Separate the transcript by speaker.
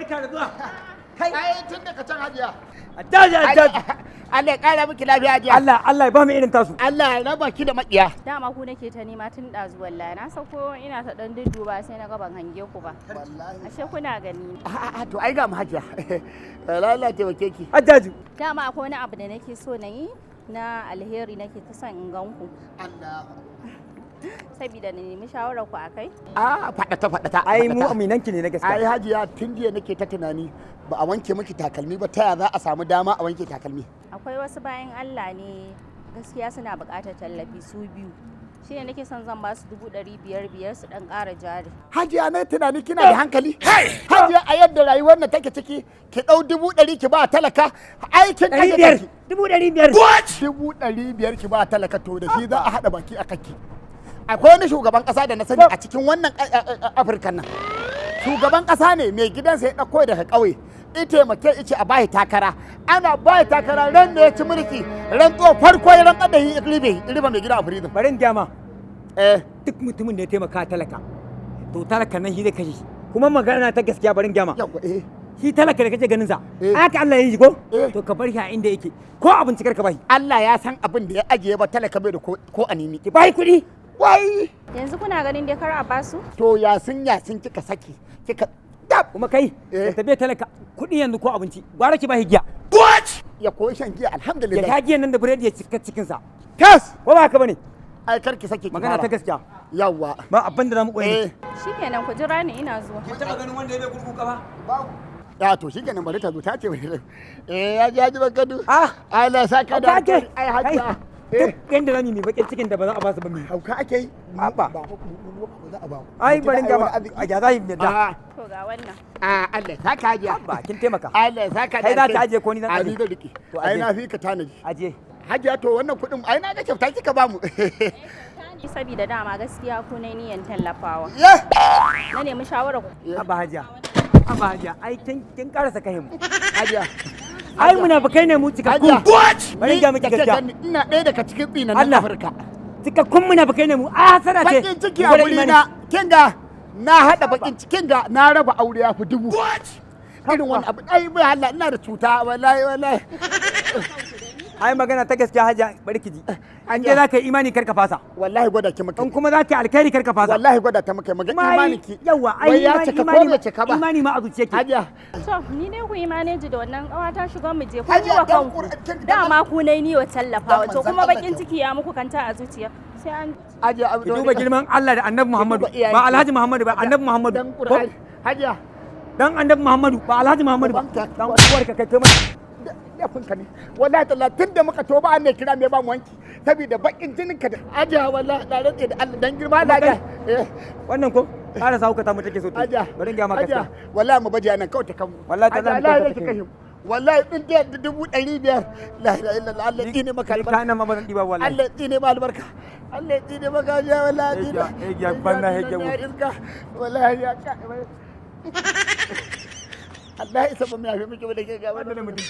Speaker 1: Barka da zuwa.
Speaker 2: Kai. Ai tun daga can, Hajiya.
Speaker 1: Hajjaji, Hajjaji.
Speaker 2: Allah ya kara miki lafiya, Hajiya.
Speaker 1: Allah, Allah ya ba mu irin tasu.
Speaker 2: Allah ya raba ki da makiya.
Speaker 3: Dama ku nake ta nema tun ɗazu wallahi. Na sauko ina ta ɗan dudduba, sai na ga ban hange ku ba.
Speaker 2: Wallahi.
Speaker 3: Ashe kuna gani.
Speaker 2: A'a, to ai ga mu, Hajiya. Allah ya taimake ki.
Speaker 1: Hajjaji.
Speaker 3: Dama akwai wani abu da nake so na yi na alheri, nake ta son in gan ku.
Speaker 2: Allah.
Speaker 3: Saboda na nemi shawarar ku akai.
Speaker 2: A faɗa ta, faɗa ta.
Speaker 1: Ai mu aminanki ne na
Speaker 2: Ai
Speaker 1: gaskiya.
Speaker 2: Hajiya, tun jiya nake ta tunani ba a wanke miki takalmi ba, ta ya za a samu dama a wanke takalmi?
Speaker 3: Akwai wasu bayan Allah ne, gaskiya suna buƙatar tallafi, su biyu. Shine nake son zan ba su 500,000 su ɗan ƙara jari.
Speaker 2: Hajiya, na tunani kina da hankali. Hajiya, a yadda rayuwar nan take ciki, ki ɗau 100,000 ki ba talaka, aikin
Speaker 1: Ɗari
Speaker 2: kashe
Speaker 1: biyar.
Speaker 2: kanki.
Speaker 1: 500,000.
Speaker 2: 500,000 ki ba talaka, to da shi za a haɗa baki a kanki. Akwai wani shugaban ƙasa da na sani a cikin wannan Afirka nan. Shugaban ƙasa ne, mai gidansa ya ɗauko daga ƙauye. I taimake ice a bahi takara. Ana bahi takara, ran da ya ci mulki, rantsuwa farko ya rantsar da shi, ribe mai gida a prison.
Speaker 1: Bari in gaya ma.
Speaker 2: Eh.
Speaker 1: Duk mutumin da ya taimaka talaka, to talaka nan shi zai kashe shi. Kuma magana ta gaskiya, bari in gaya ma.
Speaker 2: Yawwa, eh.
Speaker 1: Shi talaka da kake ganin sa,
Speaker 2: Eh.
Speaker 1: haka Allah ya yi shi ko?
Speaker 2: Eh.
Speaker 1: To ka bar shi a inda yake. Ko abinci kar ka bashi.
Speaker 2: Allah ya san abin da ya ajiye ba talaka bai da ko anini.
Speaker 1: Ki bashi kuɗi.
Speaker 2: Wai!
Speaker 3: Yanzu kuna ganin dai kar a basu?
Speaker 2: To yasin yasin kika saki kika dab.
Speaker 1: Kuma kai,
Speaker 2: Eh.
Speaker 1: ka tafiya talaka kuɗi yanzu ko abinci, gwara ki bashi giya.
Speaker 2: Ya koyi shan giya.
Speaker 1: Ya
Speaker 2: Alhamdulillah.
Speaker 1: sha giyan nan da biredi ya cika cikin sa.
Speaker 2: Tas.
Speaker 1: Ko ba haka bane?
Speaker 2: Ai kar ki sake ki
Speaker 1: Magana ta
Speaker 2: fara.
Speaker 1: gaskiya.
Speaker 2: Yawwa.
Speaker 1: Ba abin da zamu koyi.
Speaker 2: Eh.
Speaker 3: Shikenan, ku jira ni, ina zuwa.
Speaker 1: Kin taɓa ganin wanda ya bai gurgu kafa?
Speaker 2: Ya, to shikenan, bari ta zo ta ce bari. Eh, ya ji bakadu.
Speaker 1: Ah.
Speaker 2: Allah ya saka da
Speaker 1: Hauka ake.
Speaker 2: alheri. Ai Hajiya. Eh.
Speaker 1: Duk yanda zamu yi mai bakin cikin da ba za a ba su ba mu yi.
Speaker 2: Hauka ake yi.
Speaker 1: Abba.
Speaker 2: Ba mu ba za a ba.
Speaker 1: Ai bari in gama. A ya za yi yadda.
Speaker 2: A
Speaker 3: To ga wannan.
Speaker 2: a Allah ya saka, Hajiya.
Speaker 1: Abba, kin taimaka.
Speaker 2: Allah ya saka da
Speaker 1: Kai za ka
Speaker 2: alheri.
Speaker 1: ajiye ko ni zan
Speaker 2: A
Speaker 1: ajiye?
Speaker 2: ni zan rike.
Speaker 1: To
Speaker 2: Ai
Speaker 1: ajiye.
Speaker 2: na fi ka tanaji.
Speaker 1: Aje.
Speaker 2: Hajiya, to wannan kuɗin ai na ga kyauta kika ba mu.
Speaker 3: Saboda dama gaskiya ku ne niyan tallafawa.
Speaker 2: Ye.
Speaker 3: Na nemi shawarar ku.
Speaker 1: Abba Hajiya. Abba Hajiya, ai kin karasa kahin mu.
Speaker 2: Hajiya.
Speaker 1: Ai munafukai ne mu cikakku.
Speaker 2: Hajiya.
Speaker 1: Bari in ga miki
Speaker 2: Ni da
Speaker 1: gaskiya.
Speaker 2: gani, ina ɗaya daga cikin tsinanin
Speaker 1: Allah.
Speaker 2: Afirka.
Speaker 1: Cikakkun munafukai ne mu. Ai hasara ce.
Speaker 2: Bakin ciki
Speaker 1: Mu
Speaker 2: a
Speaker 1: gwada
Speaker 2: wuri
Speaker 1: imani.
Speaker 2: na, kin ga na haɗa bakin cikin ga na raba aure ya fi 1000. Irin wani abu ai bai Allah, ina da cuta wallahi wallahi.
Speaker 1: Ai magana ta gaskiya, Hajiya, bari ki ji. An je za ka yi imani, kar ka fasa.
Speaker 2: Wallahi gwada ki muka.
Speaker 1: In kuma za ka yi alkhairi, kar ka fasa.
Speaker 2: Wallahi gwada ta muka muga
Speaker 1: Kuma ai-
Speaker 2: imani ki.
Speaker 1: Yawa, ai
Speaker 2: Wai ya
Speaker 1: imani
Speaker 2: cika ko
Speaker 1: imani
Speaker 2: bai cika ba.
Speaker 1: Imani ma a zuciya ke.
Speaker 2: Hajiya.
Speaker 3: To ni ne ku yi maneji da wannan, ƙawata shiga mu je ku yi
Speaker 2: Hajiya,
Speaker 3: wa
Speaker 2: dan
Speaker 3: kanku.
Speaker 2: Kin-
Speaker 3: Dama ku ne ni wa tallafawa.
Speaker 2: Dan
Speaker 3: To
Speaker 2: manzon
Speaker 3: kuma
Speaker 2: Allah
Speaker 3: bakin
Speaker 2: ki-
Speaker 3: ciki ya muku kanta a zuciya. Sai an
Speaker 2: Hajiya abu
Speaker 1: Ki duba girman Allah da Annabi Muhammadu.
Speaker 2: duba iyayenki.
Speaker 1: Ba Alhaji Muhammadu ba, Annabi Muhammadu.
Speaker 2: Dan Qur'ani. Hajiya.
Speaker 1: Dan Annabi Muhammadu, ba Alhaji Muhammadu ba.
Speaker 2: Ubanka.
Speaker 1: Dan uwarka kai kai mai.
Speaker 2: Laifinka ne wallahi tallahi, tun da muka toba an ne kira me ba mu wanki saboda bakin jinin ka da Hajiya. Wallahi na rantse da Allah dan girma Allah.
Speaker 1: Kuma kai-
Speaker 2: Eh.
Speaker 1: Wannan ko ƙara sa hukata mu take so ta.
Speaker 2: Hajiya.
Speaker 1: Bari in gaya maka
Speaker 2: Hajiya,
Speaker 1: gaskiya.
Speaker 2: wallahi mu baje nan kawai ta kanmu.
Speaker 1: Wallahi tallahi mu
Speaker 2: Hajiya,
Speaker 1: kawai
Speaker 2: wallahi
Speaker 1: ta
Speaker 2: zai kashe mu. Wallahi din da 500,000, la ilaha illallah, Allah tsine maka
Speaker 1: Ni
Speaker 2: albarka.
Speaker 1: kayan nan ma ba zan ɗiba wallahi.
Speaker 2: Allah tsine ma albarka. Allah tsine maka, Hajiya, wallahi tsine.
Speaker 1: Hegiya, hegiya, banza, hegiya.
Speaker 2: Iska wallahi ya ka. Allah ya isa ba mu yafe miki ba da ke ga
Speaker 1: Wannan
Speaker 2: wannan
Speaker 1: mutum.